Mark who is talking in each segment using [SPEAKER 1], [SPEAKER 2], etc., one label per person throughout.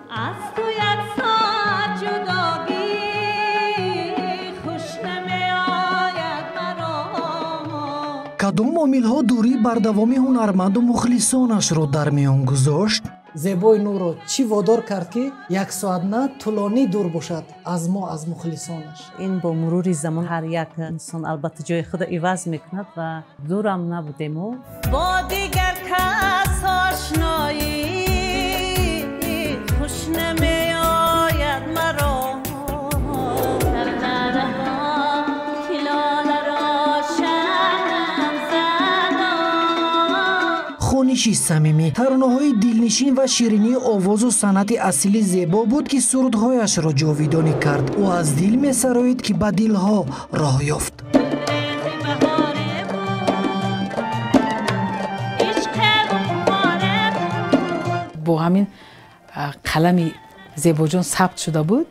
[SPEAKER 1] Аз ту як соат ҷудогӣ хуш намеояд маро.
[SPEAKER 2] Кадом омилҳо дурии бардавоми ҳунарманду мухлисонашро дар миён гузошт?
[SPEAKER 3] Зебои Нурро чӣ водор кард, ки як соат на тӯлонӣ дур бошад аз мо, аз мухлисонаш?
[SPEAKER 4] Ин бо мурури замон ҳар як инсон албатта ҷои худро иваз мекунад ва дурам набудему.
[SPEAKER 1] Бо дигар кас ошноӣ хуш намеояд маро. Дар дараҳо ҳилоларо шабнам задо.
[SPEAKER 2] Хониши самимӣ, таронаҳои дилнишин ва ширинии овозу санъати асили зебо буд, ки сурудҳояшро ҷовидонӣ кард. Ӯ аз дил месароид, ки ба дилҳо роҳ ёфт.
[SPEAKER 1] Баҳоре буд, ишқе хуморе буд.
[SPEAKER 5] Бо ҳамин қалами Зебоҷон сабт шуда буд.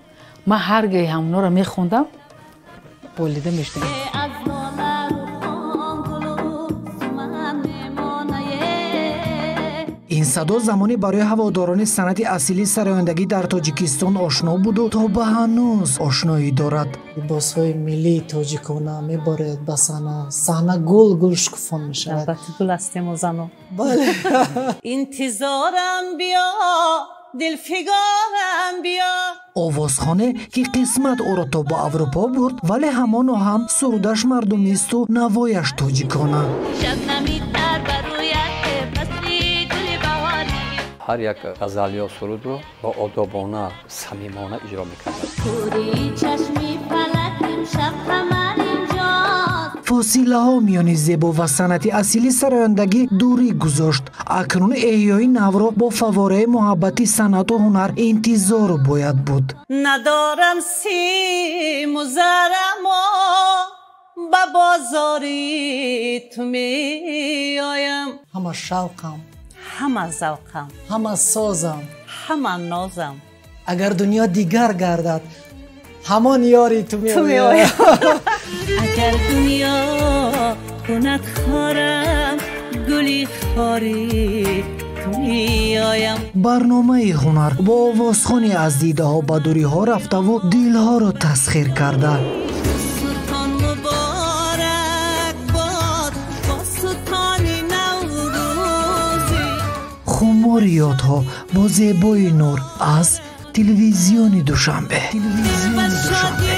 [SPEAKER 5] Ман ҳар гоҳе ҳамонҳоро мехондам, болида мешудам.
[SPEAKER 1] Аз лола гулу суман мемонае.
[SPEAKER 2] Ин садо замоне барои ҳаводорони санъати асили сарояндагӣ дар Тоҷикистон ошно буду то ба ҳанӯз ошноӣ дорад.
[SPEAKER 3] Либосҳои миллии тоҷикона меборед ба саҳна, саҳна гул гул шукуфон мешавад.
[SPEAKER 4] Албатта, гул ҳастему зану.
[SPEAKER 3] Бале.
[SPEAKER 1] Интизорам, биё, дилфигорам, биё.
[SPEAKER 2] Овозхоне, ки қисмат ӯро то ба Аврупо бурд, вале ҳамоно ҳам сурудаш мардумисту навояш тоҷикона.
[SPEAKER 1] Шабнами тар ба рӯят фасли гули баҳорӣ.
[SPEAKER 6] Ҳар як ғазал ё сурудро бо одобона, самимона иҷро мекарданд.
[SPEAKER 1] Кӯри чашми фалак имшаб қамар инҷост.
[SPEAKER 2] Фосилаҳо миёни зебо ва санъати асили сарояндагӣ дурӣ гузошт. Акнун эҳёи навро бо фаввораи муҳаббати санъату ҳунар интизор бояд буд.
[SPEAKER 1] Надорам симу зарамо, ба бозори ту меоям.
[SPEAKER 3] Ҳама шавқам,
[SPEAKER 4] ҳама завқам,
[SPEAKER 3] ҳама созам,
[SPEAKER 4] ҳама нозам.
[SPEAKER 3] Агар дунё дигар гардад, ҳамон ёри ту
[SPEAKER 4] ту
[SPEAKER 3] меояд.
[SPEAKER 4] Меоям.
[SPEAKER 1] Агар дунё кунад хорам, гули хори ту меоям.
[SPEAKER 2] Барномаи ҳунар бо овозхоне аз дидаҳо ба дуриҳо рафтаву дилҳоро тасхир карда.
[SPEAKER 1] Султон муборак бод бо султони наврӯзӣ.
[SPEAKER 2] Хумори ёдҳо бо Зебои Нур аз телевизиони Душанбе, телевизиони Душанбе.